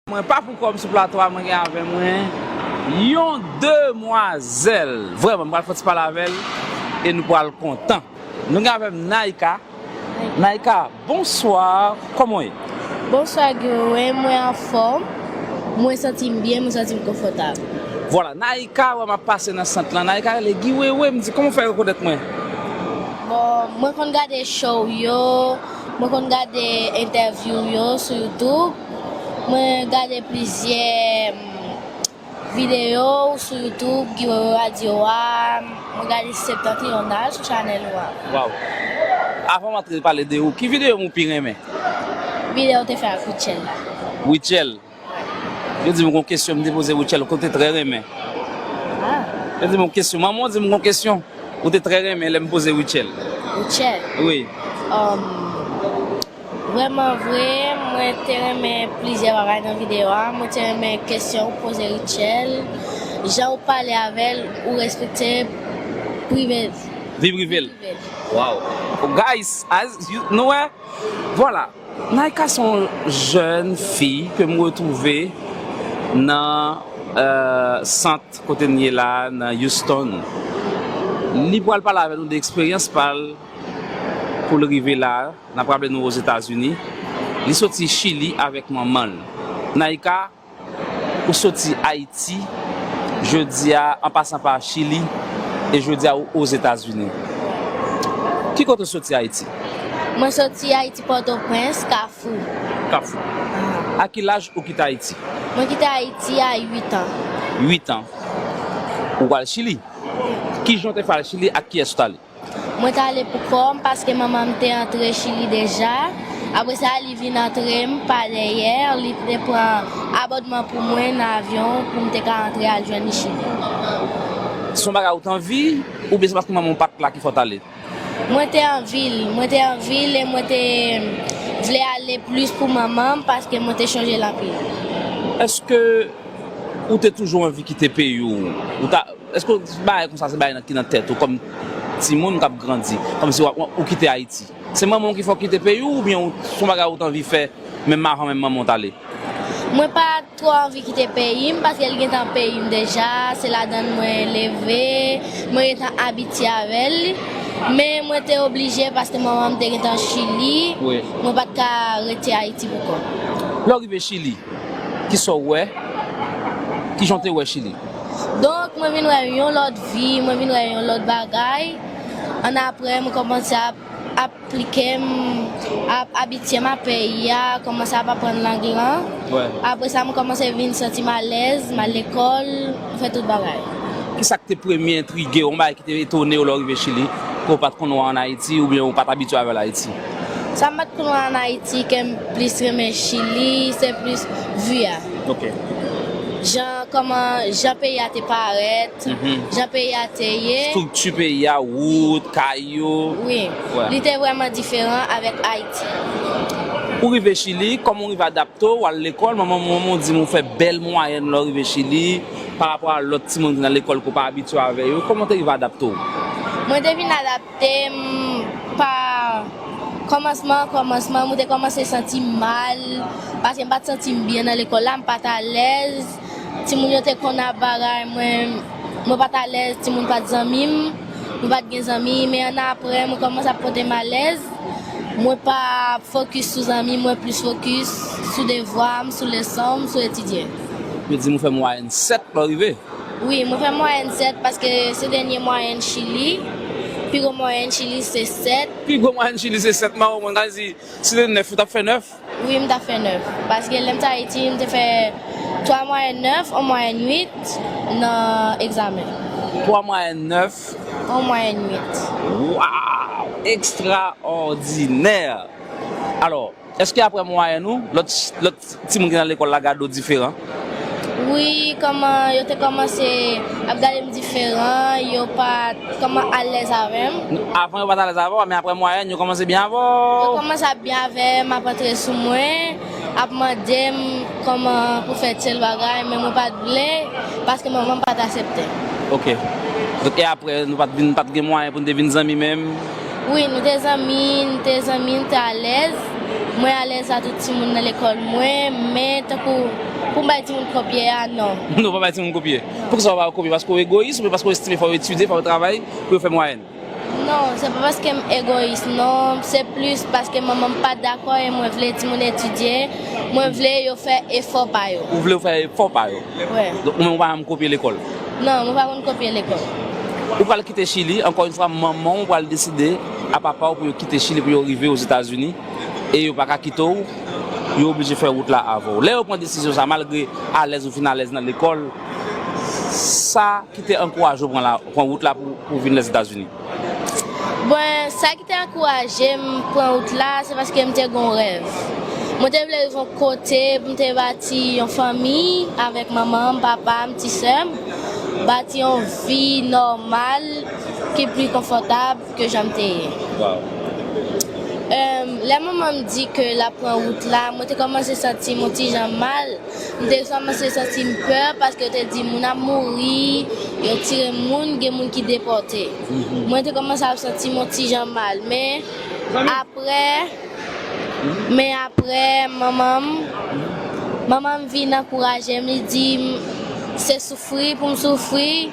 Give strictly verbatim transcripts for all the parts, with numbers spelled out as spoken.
Mwen pa poukò m sou plato a, mwen gen avè mwen yon demwazèl. Vrèman, m pral fè yon ti pale avè l e nou pral kontan. Nou gen avè m Naïka. Naïka, bonswa, kòman w ye? Bonswa Guy Wewe, mwen anfòm. Mwen santi m byen, mwen santi m konfòtab. Vwala, Naïka, wè m ap pase nan sant lan. Naïka rele Guy Wewe, m di, kòman w fè rekonèt mwen? Bon, mwen konn gade show yo, mwen konn gade entèvyou yo sou YouTube. Mwen gade plizyè, mm, videyo ou sou YouTube, Guy Wewe Radio a, mwen gade Septentrional sou chanèl ou a. Waw. Avan m antre pale de ou, ki videyo m ou pi renmen? Videyo ou te fè ak Rutshelle la. Rutshelle. Yo di m gon kesyon m te poze Rutshelle ke w te trè renmen. Ah. Yo di m gon kesyon, manman w di m gon kesyon ou te trè renmen lè m poze Rutshelle. Rutshelle? Wi. Um, vrèman vre, mwen te renmen plizyè bagay nan videyo a. Mwen te renmen kesyon ou poze Rutshelle, jan ou pale avè l, ou respekte prive l. Vi prive l. Prive l. Wow. Guys, as you, nou wè? Vwala. Naïka se yon jèn fi ke m retwouve nan, euh, sant kote n ye la, nan Houston. Li pral pale avè nou de eksperyans pa l pou l rive la. N ap raple nou Ozetazini. Li soti Chili avèk manman l. Naïka, ou soti Ayiti, jodi a, an pasan pa Chili, e jodi a, ou Ozetazini. Ki kote w soti Ayiti? Mwen soti Ayiti, Pòtoprens, Kafou. Kafou. A ki laj ou kite Ayiti? Mwen kite Ayiti a uit an. Uit an. Ou pral Chili? Kijan w te fè al Chili, ak kiyès ou t ale? Mwen t ale pou kò m paske manman m te antre Chili deja. Apre sa, li vin antre m pa dèyè. Li te pran abòdman pou mwen nan avyon pou m te ka antre al jwenn li Chili. Se yon bagay ou t anvi, oubyen se paske manman w pa t la ki fè w t ale? Mwen te anvi l. Mwen te anvi l e mwen te vle ale plis pou manman m paske mwen te chonje l anpil. Èske ou te toujou anvi kite peyi w? Ou ta, èske bagay konsa se bagay nan, ki nan tèt ou kòm timoun k ap grandi, kòmsi w ap, ou kite Ayiti? Se manman w ki fè w kite peyi w, oubyen ou, se yon bagay ou t anvi fè menm avan menm manman w t ale? Mwen pa twò anvi kite peyi m, paske l gentan peyi m deja, se ladan l mwen leve, mwen gentan abitye avè l. Men mwen te oblije paske manman m te gentan Chili, wi, mwen pa t ka rete Ayiti pou kò m. Lè w rive Chili, kisa w wè? Kijan w te wè Chili? Donk, mwen vin wè yon lòt vi, mwen vin wè yon lòt bagay. Annapre, mwen kòmanse ap aplike m, ap abitye m a peyi a, kòmanse ap aprann lang lan. Wè. Apre sa, mwen kòmanse vin santi m alèz, m al lekòl, m fè tout bagay. Kisa k te premye entrige w, yon bagay ki te etone w lè w rive Chili, ke w pa t konn wè ann Ayiti, oubyen ou pa t abitye avè l Ayiti? Sa m pa t konn wè ann Ayiti, ke m plis renmen Chili, se plis vi a. Ok. Jan, kòman, jan peyi a te parèt, mhm, jan peyi a te ye. Estrikti peyi a, wout, kay yo. Wi. Wè. Li te vrèman diferan avèk Ayiti. Ou rive Chili, kòman w rive adapte w, w al lekòl, manman w di m ou fè bèl mwayèn lè w rive Chili, parapò a lòt timoun ki nan lekòl ke w pa abitye avè yo. Kòman w te rive adapte w? Mwen te vin adapte m pa kòmansman, kòmansman, mwen te kòmanse santi m mal, paske m pa t santi m byen nan lekòl la, m pa t alèz. Timoun yo te konn ap bagay, mwen, mwen pa t alèz, timoun pa t zanmi m, mwen pa t gen zanmi, men annapre, mwen kòmanse ap pote m alèz. Mwen pa fokis sou zanmi, mwen plis fokis sou devwa m, sou leson m, sou etidye. Yo di m ou fè mwayèn sèt lè w rive. Wi, mwen fè mwayèn sèt paske se dènye mwayèn Chili. Pi gwo mwayèn Chili se sèt. Pi gwo mwayèn Chili se sèt, manman mwen ka di, si te nèf, ou t ap fè nèf? Wi, m t ap fè nèf. Paske lè m t Ayiti, m te fè twa mwayèn nèf, yon mwayèn uit nan egzamen. Twa mwayèn nèf. Yon mwayèn uit. Waw! Ekstraòdinè! Alò, èske apre mwayèn ou, lòt, lòt timoun ki nan lekòl la gade w diferan? Wi, kòman yo te kòmanse ap gade m diferan, yo pa t kòman alèz avè m. Avan yo pa t alèz avè w, men apre mwayèn, yo kòmanse byen avè w? Yo kòmanse ap byen avè m, ap antre sou mwen, ap mande m kòman pou fè tèl bagay, men mwen pa t vle, paske manman m pa t aksepte. Ok. Donk, e apre, nou pa t vin, pa t gen mwayen pou n te vin zanmi menm? Wi, nou te zanmi, nou te zanmi, nou te alèz. Mwen alèz a tout timoun nan lekòl mwen, men tankou Pou m bay timoun kopye a, non. Non, pa bay timoun kopye. Poukisa w pa kopye? Paske w egoyis oubyen paske w estime fò yo etidye, fò yo travay pou yo fè mwayèn? Non, se pa paske m egoyis, non. Se plis paske manman m pa dakò e mwen vle timoun etidye. Mwen vle yo fè efò pa yo. Ou vle yo fè efò pa yo? Wi. Donk, ou menm ou pa janm kopye lekòl? Non, mwen pa konn kopye lekòl. Ou pral kite Chili, ankò yon fwa, manman w pral deside a papa w pou yo kite Chili, pou yo rive Ozetazini, e yo pa ka kite w, yo oblije fè wout la avè w. Lè yo pran desizyon sa, malgre alèz ou fin alèz nan lekòl, sa ki te ankouraje w pran la, pran wout la pou, pou vin Lèzetazini? Bon, sa ki te ankouraje m pran wout la, se paske m te gen yon rèv. Mwen te vle rive yon kote pou m te bati yon fanmi avèk manman m, papa m, ti sè m, bati yon vi nòmal ki pli konfòtab ke jan m te ye. Lè manman m di ke l ap pran wout la, mwen te kòmanse santi m yon ti jan mal. M te kòmanse santi m pè paske yo te di moun ap mouri, yo tire moun, gen moun ki depòte. Mwen te kòmanse ap santi m yon ti jan mal, men apre, men apre, manman m, manman m vin ankouraje m, li di m se soufri pou m soufri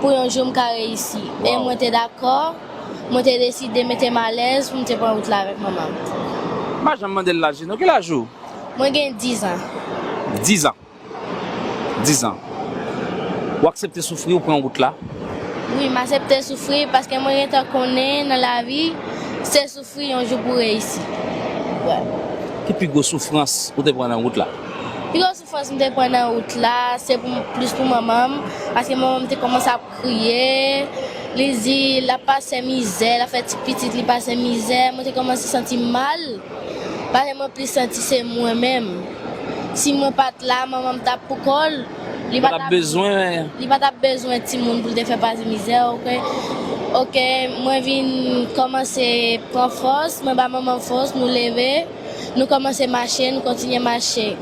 pou yon jou m ka reyisi. E mwen te dakò, mwen te deside mete m alèz pou m te pran wout la avèk manman m. M pa janm mande l laj li non, ki laj ou? Mwen gen diz an. Diz an. Diz an. Ou aksepte soufri, ou pran wout la? Wi, m aksepte soufri paske mwen gentan konnen nan lavi, se soufri yon jou pou reyisi. Wi. Ki pi gwo soufrans ou te pran nan wout la? Pi gwo soufrans m te pran nan wout la, se pou, plis pou manman m, paske manman m te kòmanse ap kriye, li di l ap pase mizè, l ap fè ti pitit li pase mizè, mwen te kòmanse santi m mal. Paske mwen plis santi se mwen menm. Si mwen pa t la, manman m t ap poukò l. Li pa t ap bezwen. Li pa t ap bezwen timoun pou l te fè pase mizè, oke? Oke, mwen vin kòmanse pran fòs, mwen ba manman m fòs, nou leve, nou kòmanse mache, nou kontinye mache.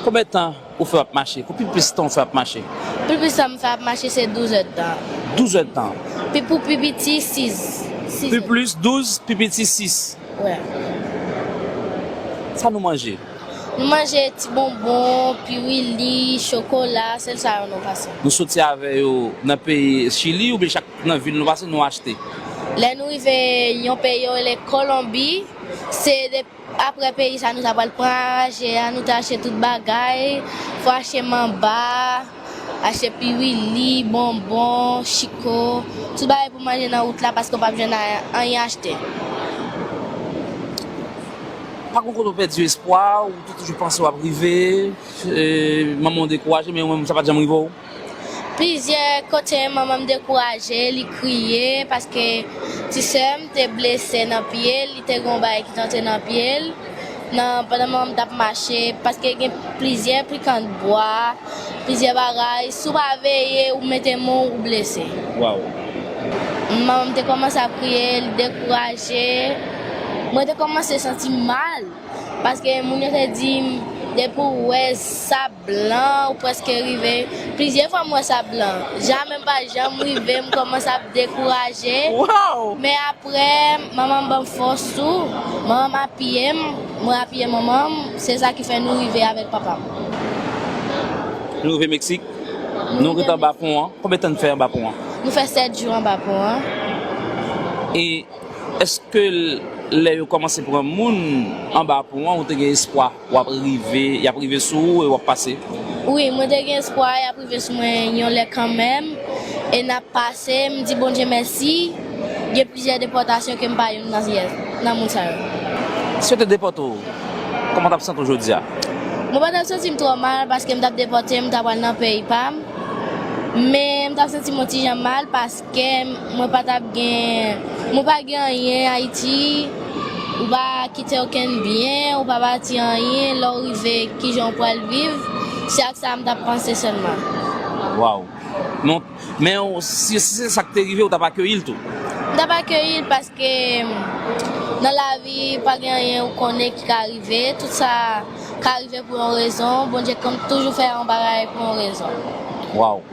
Konbyen tan ou fè w ap mache? Pou pi plis tan ou fè w ap mache? Pi plis tan m fè ap mache se douz èdtan. Douz èdtan? Pi pou pi piti, sis. Sis èdtan. Pi plis douz, pi piti sis. Wi. Sa nou manje? Nou manje ti bonbon, piwili, chokola, sèl sa yo nou pase. Nou soti avè yo nan peyi Chili oubyen chak nan vil nou pase nou achte? Lè nou rive yon peyi yo rele Kolonbi, se de, apre peyi sa nou ta pral pran raje a, nou te achte tout bagay, fò achte manba, achte piwili, bonbon, chiko, tout bagay pou manje nan wout la paske w p ap jwenn anyen achte. Pa gen kote w pèdi espwa, ou te toujou panse w ap rive, manman w dekouraje, men ou menm sa pa t janm rive w? Plizyè kote manman m dekouraje, li kriye paske ti sè m te blese nan pye l, li te gen yon bagay ki te antre nan pye l. Nan, pandan manman m t ap mache, paske gen plizyè pikan bwa, plizyè bagay, si w pa veye, ou mete men w, ou blese. Waw. Manman m te kòmanse ap kriye, li dekouraje. Mwen te kòmanse santi m mal, paske moun yo te di m, depi w wè sab blan, ou prèske rive. Plizyè fwa m wè sab blan. Jamè m pa janm rive, m kòmanse ap dekouraje. Waw! Men apre, manman m ban m fòs tou. Manman m apiye m, mwen apiye manman m. Se sa ki fè nou rive avèk papa m. Nou rive Meksik. Nou ret anba pon an. Konbyen tan n fè anba pon an? Nou fè sèt jou anba pon an. E Èske lè yo kòmanse pran moun anba pon an, ou te gen espwa w ap rive, y ap rive sou ou e w ap pase? Wi, mwen te gen espwa y ap rive sou mwen yon lè kanmenm, e n ap pase, m di Bondye mèsi, gen plizyè depòtasyon ke m pa youn nan, nan moun sa yo. Si yo te depòte w, kòman w t ap santi w jodi a? Mwen pa t ap santi m twò mal paske m t ap depòte, m t ap al nan peyi pa m, men m t ap santi m yon ti jan mal paske Kè mwen pa t ap gen, mwen pa gen anyen Ayiti, ou pa kite okenn byen, ou pa bati anyen, lè w rive, kijan w pral viv, se ak sa m t ap panse sèlman. Waw. Non, men w, si, si se sa k te rive, w t ap akeyi l tou? M t ap akeyi l paske nan lavi, pa gen anyen ou konnen ki ka rive, tout sa ka rive pou yon rezon, Bondye konn toujou fè yon bagay pou yon rezon. Waw.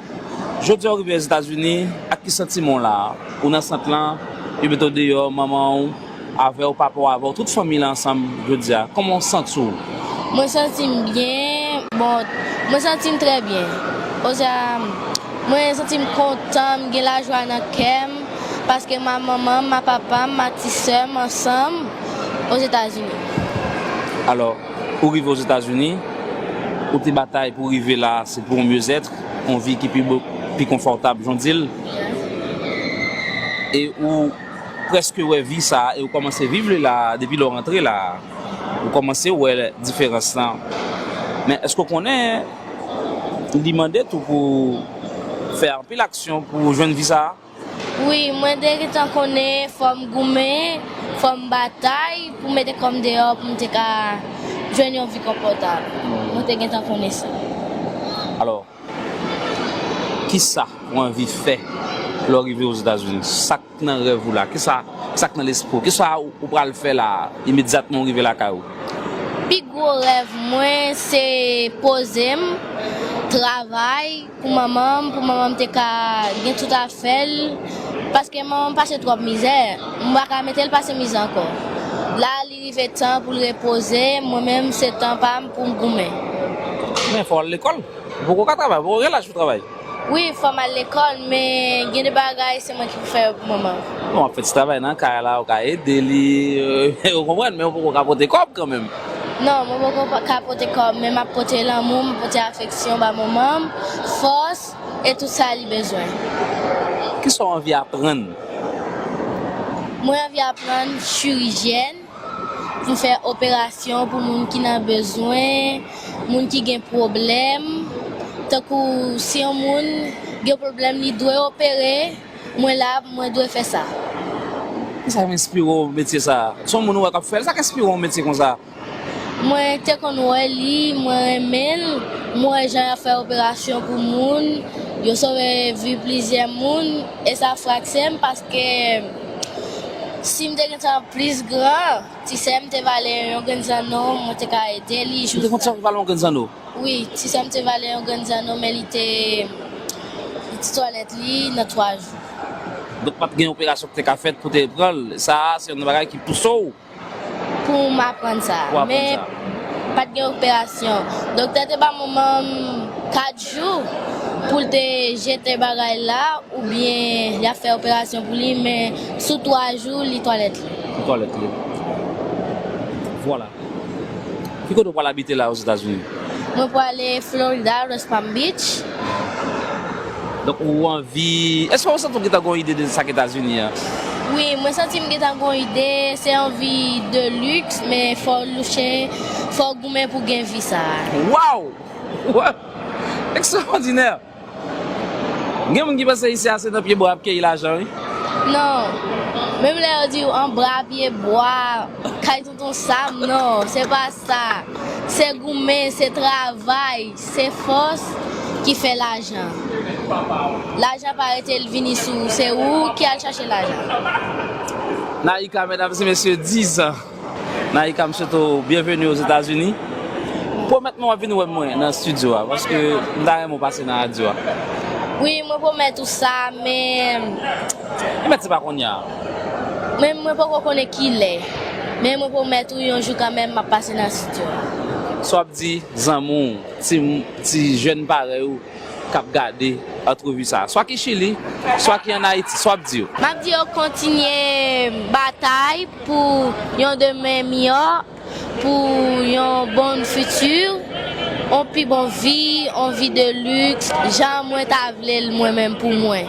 Jodi a w rive Ozetazini, ak ki santiman w la? Ou nan sant lan, yo mete w deyò, manman w avè w, papa w avè w, tout fanmi lan ansanm jodi a. Kòman w santi w? Mwen santi m byen, Bon, mwen santi m trè byen. Oza, mwen santi m kontan, m gen lajwa nan kè m, paske m a manman m, m a papa m, m a ti sè m ansanm Ozetazini. Alò, ou rive Ozetazini, ou te batay pou rive la, se pou yon myezèt, yon vi ki pi bo, pi konfòtab, jan w di l. E ou prèske wè vi sa a, e ou kòmanse viv li la a, depi lè w rantre la a. Ou kòmanse wè diferans lan. Men èske w konnen li mande tou pou fè anpil aksyon pou w jwenn vi sa a? Wi, mwen te gentan konnen fò m goumen, fò m batay pou mete kò m deyò pou m te ka jwenn yon vi konfòtab. Mwen te gentan konnen sa. Alò, kisa ou anvi fè lè w rive Ozetazini? Sa k nan rèv ou la? Kisa, sa k nan lespri w? Kisa ou, ou pral fè la imedyatman ou rive lakay ou? Pi gwo rèv mwen se poze m, travay pou manman m, pou manman m te ka gen tout afè l, paske manman m pase twòp mizè, m pa ka mete l pase mizè ankò. La li rive tan pou l repoze, mwen menm se tan pa m pou m goumen. Men fò w al lekòl. Ou poko ka travay, ou poko gen laj pou travay. Wi, fò m al lekòl, men gen de bagay se mwen ki pou fè yo pou manman. Bon, w ap fè ti travay nan kay la, ou ka ede li, ou konprann, men ou poko ka pote kòb kanmenm. Non, mwen poko ka pote kòb, men m ap pote lanmou, m ap pote afeksyon ba manman m, fòs e tout sa li bezwen. Kisa w anvi aprann? Mwen anvi aprann chirijyèn. Pou fè operasyon pou moun ki nan bezwen, moun ki gen pwoblèm. Tankou si yon moun gen pwoblèm, li dwe opere, mwen la, mwen dwe fè sa. Kisa k enspire w metye sa a? Se yon moun ou wè k ap fè l, sa k enspire w yon metye konsa? Mwen te konn wè li, mwen renmen l, mwen wè jan y ap fè operasyon pou moun, yo sove vi plizyè moun, e sa frakse m paske si m te gentan plis gran, ti sè m te vale yon grenn zanno, mwen te ka ede li. Ou te konn sè w vale yon grenn zanno? Wi, ti sè m te vale yon grenn zanno, men li te, li te twalèt li nan twa jou. Donk, pa t gen operasyon ki te ka fèt pou te pran l. Sa a, se yon bagay ki pouse w. Pou m aprann sa. Pou w aprann sa. Men, pa t gen operasyon. Doktè te ba manman m kat jou pou l te jete bagay la, oubyen y ap fè operasyon pou li, men sou twa jou, li twalèt li. Li twalèt li. Vwala. Ki kote w pral abite la Ozetazini? Mwen prale Florida, West Palm Beach. Donk, ou anvi, èske w santi w gentan gen yon ide de sa k Etazini an? Wi, mwen santi m gentan gen yon ide, se yon vi de luxe, men fò w louche, fò w goumen pou gen vi sa a. Waw! Ekstraòdinè! Gen moun ki panse isi a se nan pye bwa y ap keyi lajan, wi. Non. Menm lè yo di w anba pye bwa, kay tonton Sam, non, se pa sa. Se goumen, se travay, se fòs ki fè lajan. Lajan pa rete l vini sou ou, se ou ki al chache lajan. Naïka, medam e mesye, dizan. Naïka, m swete w byenveni Ozetazini. Pwomèt mwen w ap vin wè mwen nan estidyo a, paske m ta renmen w pase nan radyo a. Wi, mwen pwomèt ou sa, men. Pwomèt se pa kounye a. Men mwen poko konnen kilè. Men mwen pwomèt ou yon jou kanmenm m ap pase nan estidyo a. Sa w ap di zanmi w, ti, ti jèn parèy ou, k ap gade antrevi sa a, swa ki Chili, swa ki ann Ayiti, sa w ap di yo? M ap di yo kontinye batay pou yon demen miyò, pou yon bon fiti, yon pi bon vi, yon vi de liks, jan mwen ta vle l mwen menm pou mwen.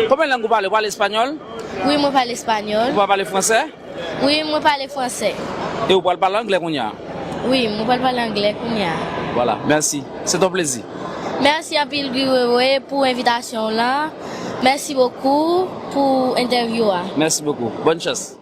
Konbyen lang ou pale? Ou pale espanyòl? Wi, mwen pale espanyòl. Ou pa pale fransè? Wi, mwen pale fransè. E ou pral pale anglè kounye a? Wi, mwen pral pale anglè kounye a. Vwala, mèsi. Se t on plezi. Mèsi anpil Guy Wewe pou envitasyon w lan. Mèsi bokou pou entèvyou a. Mèsi bokou. Bòn chans.